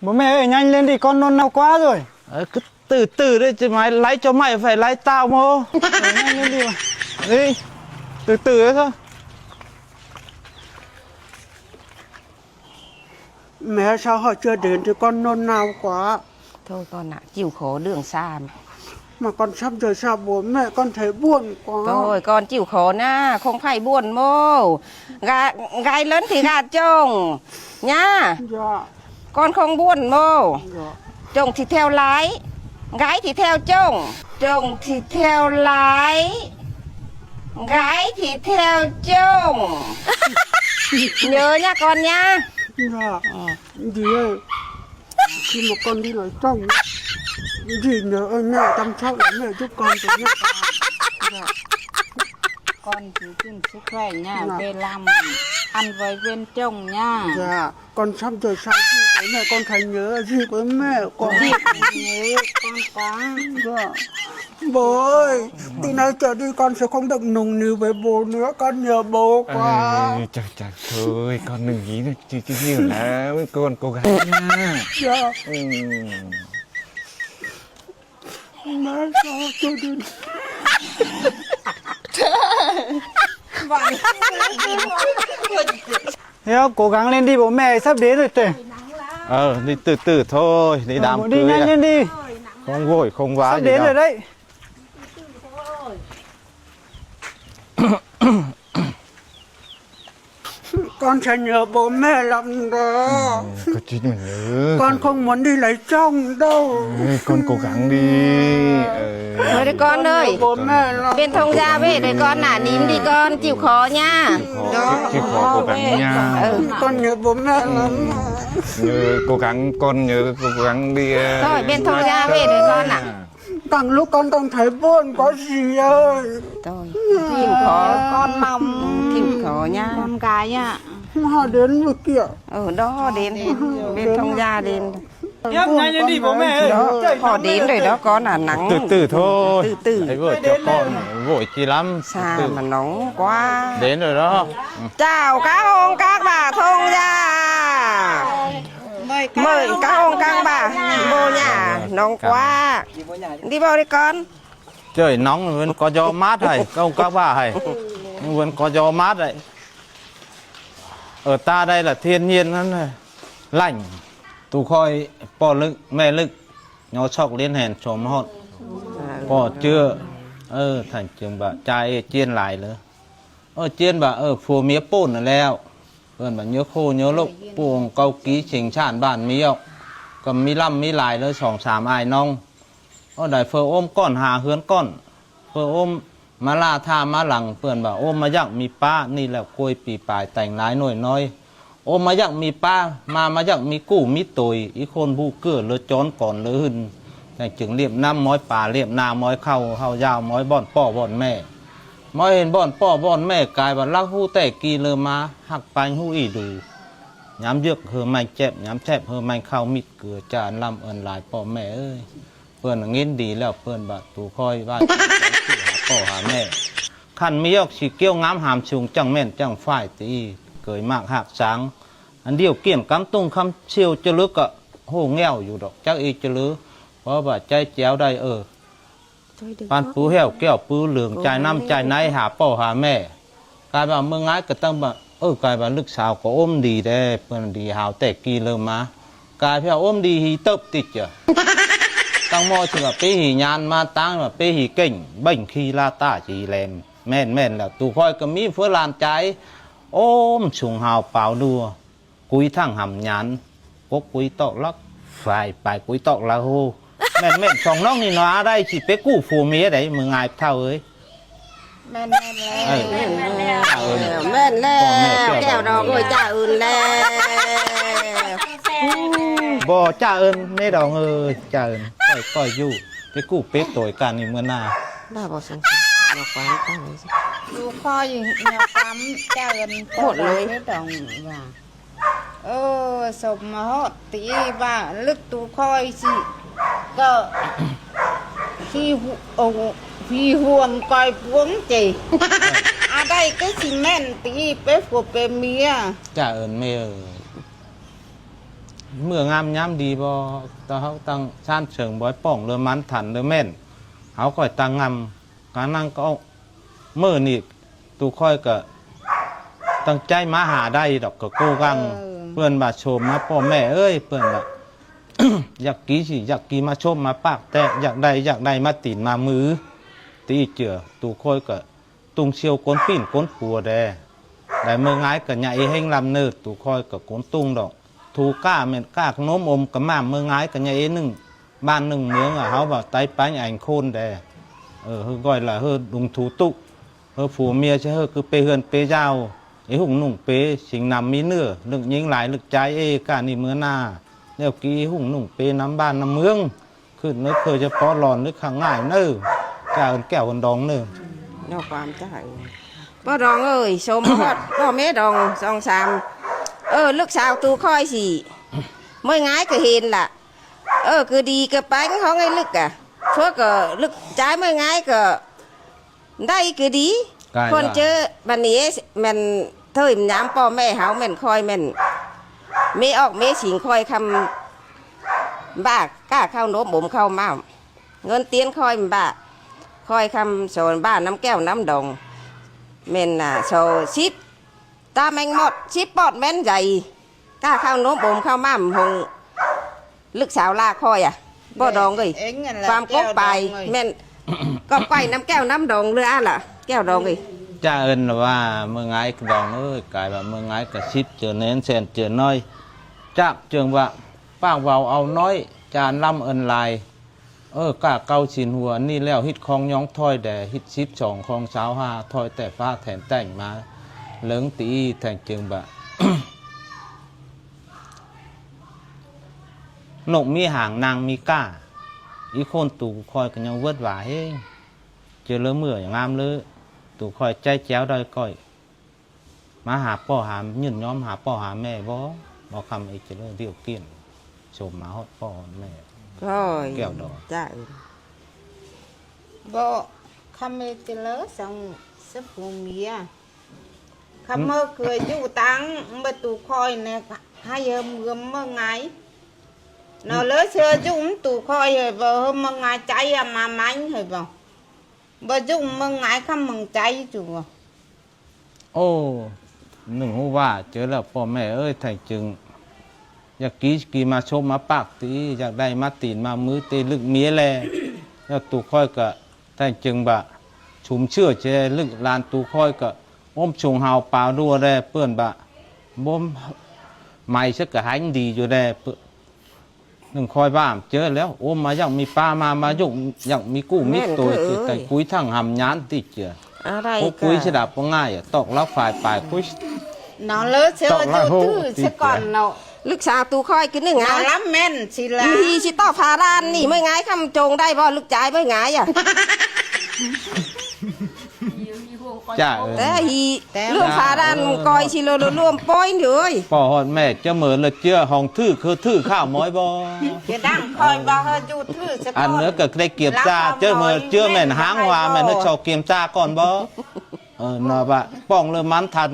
ບໍ່ແມ່ນເອີຍ ຍັງຫຼິ້ນດີກ່ອນໂນນເນົ່າກວ່າເລີຍ. ເອີ ຄືຕື້ໆເດ້ ຈະມາໄລ່ເຈົ້າໄມ້ໄຟໄລ່ຕ່າວໂມ. ເອີ ຍັງຫຼິ້ນດີວະ ເອີ ຕື້ໆເດ້. ແມ່ຊາວເຮົາເຈື່ອເດນທີ່ກ່ອນໂນນເນົ່າກວ່າ. ໂທກ່ອນນະ ຈິ້ວຂໍເລື່ອງຊາມ. ມາກ່ອນຊັບເຈີຊາບວນ ແມ່ກ່ອນໄທບ້ວນກວ່າ. ໂອ້ຍ ກ່ອນຈິ້ວຂໍນະ ຄົງໄພບ້ວນໂມ. ກະ ກາຍເລີນທີ່ກາດຈົງຍາ. ຢາ. ກ່ອນຄົງບ້ວນໂມ. ຢາ. ຈົງທີ່ແຖວຫຼາຍ ກາຍທີ່ແຖວຈົງ. ຈົງທີ່ແຖວຫຼາຍ ກາຍທີ່ແຖວຈົງ. ເຍີຍາກ່ອນຍາ. ຢາ. ດີເອີຍ. ທີ່ມາກ່ອນດີຫຼາຍຈັງ ດີເນີ ເອີ ແມ່ຕຳເຊົ້າແມ່ຈຸກກ່ອນໄປແມ່ ກ່ອນຊິກິນສຸກແລ້ວຍາ ເວລາອັນໄວ້ເວັນຈົງຍາ. ກ່ອນຊ້ຳເຈີຊາວດີໄປແມ່ ກ່ອນໄຄເນີ ດີໄປແມ່ ກ່ອນດີໄປເນີ ກ່ອນກາ ໂບຍ ຕີນາຍຈະດີກ່ອນສະຄົງດັກນຸງນິວໄປໂບເນື້ອ ກ່ອນເນື້ອໂບກວ່າ. ເອີ ຈັກ ຈັກ ໂອ້ຍ ກ່ອນໜຶ່ງອີນະ ຈິ ຈິ ຫິວແລ້ວ ກ່ອນ ກ່ອນ ກ່ອນ ອືມ ມາຊອກເຈົ້າເດີນ ດຽວ ໂກກັງຫຼິ້ນດີບໍ່ແມ່ ສັບເດນເລີຍເຕະ. ເອີ ນີ້ຕື້ໆ ໂທ້ຍ ນີ້ດຳ ດີ ເກີຍ ຍັງຫຼິ້ນດີ ຄົງໂວຍ ຄົງວາຍ ສັບເດນເລີຍໄດ້. ກ່ອນຊະເນີບໍ່ແມ່ລຳເດີ ເອີ ກໍຈິດເດີ ກ່ອນຄົງມ່ວນດີຫຼາຍຈ້ອງເດີ ເອີ ກ່ອນໂກກັງດີ ເອີ ເອີ ກ່ອນເດີ ບໍ່ແມ່ລຳ ເປັນທົ່ງຢາເວເດີ ກ່ອນໜ້ານິມດີ ກ່ອນຈິ້ວຂໍຍາ ຈິ້ວຂໍ ຈິ້ວຂໍໂກກັງຍາ ເອີ ກ່ອນເນີບໍ່ແມ່ລຳ ເອີ ໂກກັງ ກ່ອນເນີໂກກັງດີ ເອີ ເປັນທົ່ງຢາເວເດີ ກ່ອນນະ ຕັ້ງລູກກ່ອນ ຕັ້ງໄຖບ້ານກໍຊິເອີຍ ໂຕຍ ຄິວຂໍ ກ່ອນນຳ ຄິວຂໍຍາ ນຳກາຍະ ມາເດີນຢູ່ເກຍ ເອີ ດອເດນ ເປັນທົ່ງຢາເດນ ຍາມໃຫຍ່ນີ້ບໍ່ແມ່ເອີຍ ພໍເດນເລີຍດອ ກ່ອນໜ້າໜັງ ຕື້ໆ ໂທ້ ຕື້ໆ ໄອ້ເວີ້ເຈົ້າກ່ອນ ໂວຍຈີລຳ ຊາມາໜອງກວ່າ ເດນເລີຍດອ ເຈົ້າກາໂຮງກາກວ່າທົ່ງຢາ ເມີ້ຍກາອົງກາງບາ ໂບຍາ ໜອງກວ້າ ດີບໍ່ດີກ່ອນ ເຈີຍໜອງເພິ່ນກໍຍອມມາດໃຫ້ ກາອົງກາບາໃຫ້ ເພິ່ນກໍຍອມມາດໃຫ້ ເອີ ຕາໄດ້ລະທຽນເຢັນນັ້ນ ລາຍ ຕູຄອຍ ປໍລຶກ ແມ່ລຶກ ຍໍຊອກລຽນແຫ່ນ ໂສມມະຮອດ ປໍເຈືອ ເອີ ທ່ານຈຶ່ງບາຈາຍເອຈຽນຫຼາຍເລີຍ ເອີ ຈຽນວ່າ ເອີ ຜົວເມຍໂປ້ນນັ້ນແລ້ວ ເອີ້ນວ່າເຍໂຄເຍລົກ ປູ່ອົງເກົາກີເສັງຊານບ້ານມີອອກ ກໍມີລ້ຳມີຫຼາຍເລີຍ ສອງສາມອ້າຍນ້ອງ ເອີ ໄດ້ເຟີໂອມກ້ອນຫາເຮືອນກ້ອນ ເຟີໂອມມາລ່າທ່າມາຫຼັງ ເອີ້ນວ່າໂອມມາຢາກມີປ້າ ນີ້ແຫຼະກວຍປີປາຍແຕ່ງຫຼາຍໜ້ອຍນ້ອຍ ໂອມມາຢາກມີປ້າ ມາ ມາຢາກມີກູ້ມີໂຕຍ ອີຄົນຜູ້ເກີດເລີຈອນກ່ອນເລີຫຶນ ຈັ່ງຈຶ່ງລຽບນ້ຳມອຍປາ ລຽບນາມອຍເຂົ້າ ເຮົາຢາວມອຍບ່ອນພໍ່ບ່ອນແມ່ ມາເຫັນບ່ອນພໍ່ບ່ອນແມ່ ກາຍວ່າລັກຮູ້ແຕ່ກີເລີມາ ຮັກປານຮູ້ອີດູ ຍາມເຍືອກເຮີໄມ້ແຈັບ ຍາມແຊບເຮີໄມ້ເຂົ້າ ມິດເກືອຈານລຳເອີ້ນຫຼາຍພໍ່ແມ່ເອີຍ ເພິ່ນງຽນດີແລ້ວ ເພິ່ນວ່າຕູຄອຍວ່າ ຫາພໍ່ຫາແມ່ ຄັນມີອອກສີກ່ຽວງາມຫາມສູງ ຈັ່ງແມ່ນຈັ່ງຝ່າຍຕີ ເກີຍມາກຮາກສາງ ອັນດຽວກຽນກຳຕຸງຄຳສ່ຽວຈະເລີກະໂຫແງວຢູ່ດອກ ຈັກອີຈະເລີ ເພາະວ່າໃຈແຈວໄດ້ເອີ ປານປູແຫ້ວແກ້ວປືເຫຼືອງ ຈ່າຍນ້ຳຈ່າຍໃນຫາພໍ່ຫາແມ່ ກາຍວ່າເມືອງງາຍກະຕັ້ງວ່າ ເອີ ກາຍວ່າລູກສາວກໍອົມດີແດ່ ເພິ່ນດີຫາວແຕ່ກີເລີມາ ກາຍເພວອົມດີຫີເຕີບຕິດເຈີ ຕັ້ງໝໍຊິວ່າເປຫີຍານ ມາຕາງວ່າເປຫີເກັ່ງ ເບັງຄີລາຕາຈີແລມ ແມ່ນໆ ແລ້ວ ຕູຂ້ອຍກໍມີເຟີຫຼານຈາຍ ໂອມສູງຫາວປາວດັວ ກຸຍທັງຫຳຍານ ກົກກຸຍຕອກລັກ ຝາຍປາຍກຸຍຕອກລາໂຮ ແມ່ນໆ ສອງນ້ອງນີ້ເນາະ ອາໄດ້ຊິໄປກູ້ຜົວເມຍໃດ ເມືອງງາຍເຖົ້າເອີຍ ແມ່ນໆ ເອີ ແມ່ນແລ້ວ ເອີ ແມ່ນແລ້ວ ແກ້ວດອກເອີຍ ຈ້າອື່ນແລ້ວ ບໍ່ ຈ້າອື່ນ ແມ່ດອກເອີຍ ຈ້າອື່ນ ຂ້ອຍ ຂ້ອຍຢູ່ ໄປກູ້ເປັດໂຕຍກັນນີ້ເມືອໜ້າ ວ່າບໍ່ສົງສັຍ ຍອກຄວາມຕັ້ງນີ້ຊິ ຢູ່ຄອຍຍອກຄວາມ ຈ້າອື່ນ ໝົດເລີຍ ແມ່ດອກວ່າ ເອີ ສົມມາຮອດຕີວ່າລຶກຕູຄອຍຊິ ກໍ ຮີ ໂອ ຮີຫ່ວງກອຍພວງເຈ ອາໄດ້ກໍຊິແມ່ນຕີເປັນຜົວເປັນເມຍ ຈ້າເອີ້ນແມ່ເອີຍ ມື້ງາມຍາມດີບໍ່ ຕາເຮົາຕັ້ງຊານເສີງບອຍປ່ອງເລີມັນທັນເລີແມ່ນ ເຮົາຄ່ອຍຕັ້ງງາມ ການັ່ງກໍເອົາ ມື້ນີ້ຕູຂ້ອຍກໍຕັ້ງໃຈມາຫາໄດ້ດອກ ກໍໂກກັງ ເອີ ເພິ່ນວ່າໂຊມມາພໍ່ແມ່ເອີຍ ເພິ່ນວ່າ ຢາກກີຊິ ຢາກກີມາໂຊມມາປາກແຕກ ຢາກໄດ້ ຢາກໄດ້ມາຕີນມາມື ຕີເຈືອ ຕູຂ້ອຍກໍ ຕຸງສ່ຽວກົ້ນປີ້ນກົ້ນປົວແດ່ ໄດ້ເມີງ່າຍກະຍາເອເຮັງລຳເນີດ ຕູຂ້ອຍກະກົ້ນຕຸງດອກ ຖູກ້າແມ່ນກ້າຂະໜົມອົມກະໝ້າມເມີງ່າຍກະຍາເອໜຶ່ງບ້ານໜຶ່ງເມືອງ ເຮົາວ່າໄຕປາຍແອງໂຄນແດ່ ເອີ ເຮີກ້ອຍລະເຮີດຸງຖູຕຸ ເຮີຜົວເມຍຊະເຮີຄືເປເຮືອນເປຢາວ ເອຮຸ່ງນຸ່ງເປ ສິງນຳມີເນື້ອ ລຶກຍິງຫຼາຍລຶກຈາຍເອ ການີ້ເມືອໜ້າ ແລ້ວກີຮຸ່ງນຸ່ງເປນຳບ້ານນຳເມືອງ ຂຶ້ນເນີເຄີຈະປໍຫຼອນເນີຂ້າງງ່າຍເນີ ຈ້າເອີ້ນແກ້ວເອີ້ນດອງເນີ ເນາະ ຄວາມຈ້າເອີຍ ພໍ່ດອງເອີຍ ຊົມຮອດພໍ່ແມ່ດອງສອງສາມ ເອີ ລູກສາວຕູຂ້ອຍຊິ ເມີງ່າຍກະເຫັນລະ ເອີ ກະດີກະໄປຫ້ອງໃຫ້ລຶກກະ ພວກກະລຶກຈ່າຍເມີງ່າຍກະ ໄດ້ຄືດີ ກາຍ ຄົນເຈີບັດນີ້ແມ່ນເທີຍຍາມພໍ່ແມ່ເຮົາແມ່ນຂ້ອຍແມ່ນ ເມອອກເມສິງຂ້ອຍຄຳບ້າ ກ້າເຂົ້ານົມອົມເຂົ້າມ້າມ ເງິນຕຽນຂ້ອຍບ້າ ຂ້ອຍຄຳສອນບ້ານນຳແກ້ວນຳດອງ ແມ່ນນະ ຊາວສິບ ຕາແມງມອດ ສິບປອດແມ່ນໃຫຍ່ ກ້າເຂົ້ານົມອົມເຂົ້າມ້າມຫົງ ລູກສາວຫຼ້າຂ້ອຍອະ ພໍ່ດອງເອີຍ ຄວາມກົກປາຍແມ່ນ ກໍໄປນຳແກ້ວນຳດອງເຫຼືອລະ ແກ້ວດອງເອີຍ ຈະເອີ້ນວ່າເມີງ່າຍດອງເອີຍ ກາຍວ່າເມີງ່າຍກະສິດເຈີແໜ້ນແສນເຈີນ້ອຍ ຈາກເຈີວ່າປາກເວົ້າເອົານ້ອຍ ຈານລຳເອີ້ນຫຼາຍ ເອີ ກະເກົ່າສິນຫົວນີ້ແລ້ວ ຮິດຄອງຍອງຖອຍແດ່ ຮິດສິບສອງຄອງຊາວຫ້າ ຖອຍແຕ່ຟ້າແຖນແຕ່ງມາ ເລິງຕີແທງຈຶ່ງບະ ນົກມີຫາງນາງມີກ້າ ອີໂຄນຕູຂ້ອຍກະຍັງເວີດຫວາເຮງ ເຈີເລີເມືອງາມເລີ ຕູຂ້ອຍໃຈແຈວດອຍກ້ອຍ ມາຫາພໍ່ຫາ ຍືນຍອມຫາພໍ່ຫາແມ່ບໍ່ ບໍ່ຄຳເອກເຈເລີດຽວກຽນ ຊົມມາຮອດພໍ່ຮອດແມ່ ໂອ້ຍ ແກ້ວດອງ ຈ້າເອີຍ ບໍ່ ຄຳເອກເຈເລີດສັງ ສັງຜົວເມຍ ຄຳເມີເຄີຍຢູ່ຕັງ ເມີຕູຂ້ອຍແນ່ ໃຫ້ເຮີເມືອເມີງ່າຍ ເນາະ ເລີເຊື່ອຢູ່ຕູຂ້ອຍເຮີບໍ່ ເຮີເມືອງ່າຍໃຈອະມາໃໝ່ເຮີບໍ່ ບໍ່ຢູ່ເມືອງ່າຍຄຳເມືອໃຈຢູ່ ໂອ້ ໂອ້ ໜຶ່ງຮູ້ວ່າເຈີແລ້ວ ພໍ່ແມ່ເອີຍ ແທງຈຶ່ງ ຢາກກີ ກີມາຊົມມາປາກຕີ ຢາກໄດ້ມາຕີນມາມືຕີ ລຶກເມຍແລ ແລ້ວຕູຂ້ອຍກະແທງຈຶ່ງບະ ຊຸມເຊື່ອແຈ ລຶກຫຼານຕູຂ້ອຍກະອົມຊຸງຫາວປາດັວແລ ເປີ້ນບະ ບໍ່ ໄໝຊະກະຫາຍດີຢູ່ແລ ໜຶ່ງຄອຍບ້າມເຈີແລ້ວ ໂອມມາຍັງມີປ້າມາ ມາຍຸກຍັງມີກູ້ມີໂຕຍ ແມ່ນຄືເອີຍ ແຕ່ກຸຍທັງຫຳຍານຕິເຈືອ ອະໄລ ໂອກຸຍ ກະ ສະດັບບໍ່ງ່າຍ ຕອກລາວຝ່າຍປາຍກຸຍ ນອນເລີເຊີ ຕອກລາວ ຢູ່ ໂຫ ຖືສະກ່ອນເນາະ ລູກສາວຕູຂ້ອຍຄືໜຶ່ງ ນອນ ຫາ ລຳແມ່ນຊິລະ ມີຊິຕອບພາລານນີ້ ເມື່ອຍງາຍຄຳໂຈງໄດ້ບໍ່ ລູກຈາຍເມື່ອຍງາຍອະ ຈ້າເອີຍ ແຕ່ຮີ ແຕ່ ເລື່ອງພາດ້ານ ເອີ ກ້ອຍຊິໂລໂລລວມປ້ອຍເດີຍ ພໍ່ຮອດແມ່ເຈົ້າເມີລະເຈື່ອ ຫ້ອງຖືຄືຖືຂ້າວໝອຍບໍ່ ຈະດັງຄອຍບໍ່ເຮີຢູ່ຖືສະກ່ອນ ອັນເນີກະໄດ້ກຽມຈ້າ ເຈົ້າເມີເຈື່ອແມ່ນຫາງຫວາແມ່ນເຮີຊອກກຽມຈ້າກ່ອນບໍ່ ເອີ ນະບະ ປ້ອງເລີມັນທັນ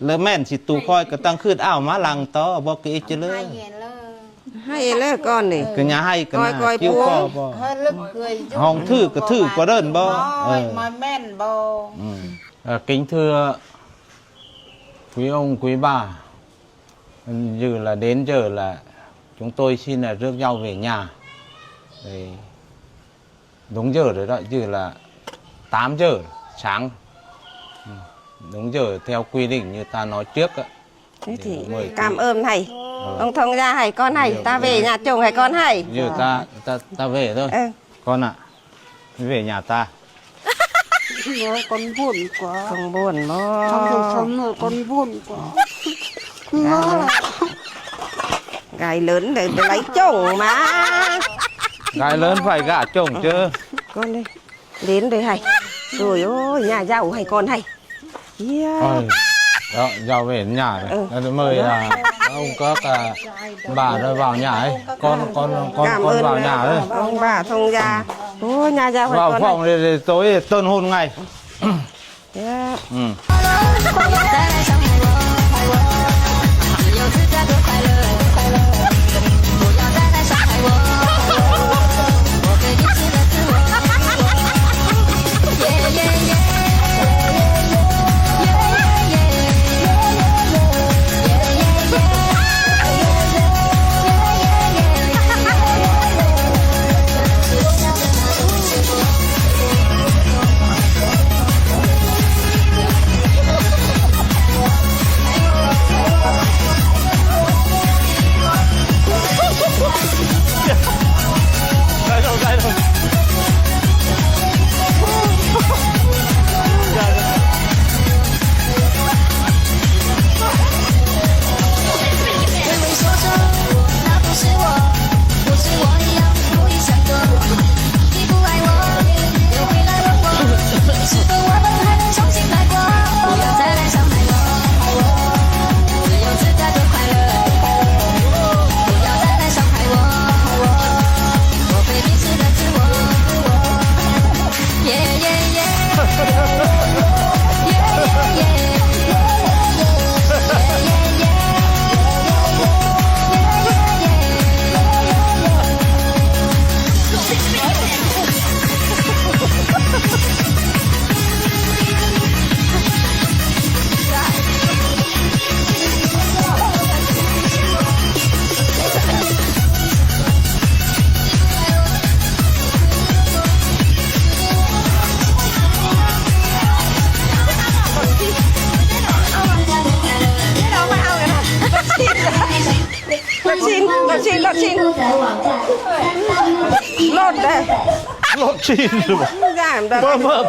ເລີແມ່ນຊິຕູຄອຍກະຕັ້ງຄືດອ້າວມາຫຼັງຕໍ່ ບໍ່ກະເອກຈະເລີ ໃຫ້ເລີກ່ອນນີ້ ກະຢ່າໃຫ້ກະນະ ກ່ອຍໆ ຈິ້ວຄໍບໍ່ ຫ້ອງຖືກະຖືກວ່າເດີ່ນບໍ່ ເອີ ມາແມ່ນບໍ່ ອືມ ເອີ ກິງເທື່ອ ກຸຍອົງກຸຍບາ ຍືລະເດນເຈີລະ ຈຸງໂຕຍຊິນະເລືອກເຍົາເວຍາ ເອີ Đúng giờ rồi đó, giờ là tám giờ sáng. Ừ, đúng giờ theo quy định như ta nói trước á. Thế thì mời cảm ơn thầy. Ông thông gia hay con hay, ta về nhà chồng hay con hay. Giờ ta, ta, ta về thôi. Ừ. Con ạ, về nhà ta. Nói con buồn quá. Không buồn mà. Không, không, không, con buồn quá. Gai lớn để, để lấy chồng mà. Gai lớn phải gả chồng chứ. Con đây. Đến đây hay. Rồi ôi, nhà giàu hay con hay. Yeah. Ôi, đó, giàu về nhà rồi. Ừ. Mời, à, ông có cả bà rồi vào nhà ấy. Con, con, con, cảm ơn vào nhà ấy. Ông bà thông gia. Ôi, nhà giàu hay con hay. Vào phòng để, để tối tân hôn ngày. ເອີ ອືມ ຄວາມເຈົ້າ ຄວາມເຈົ້າ ຄວາມເຈົ້າ ຄວາມເຈົ້າ. ຊີ້ນ ລົດຊີ້ນ ລົດເດ້ ລົດຊີ້ນ ຢ່າງໃດ ເປີດ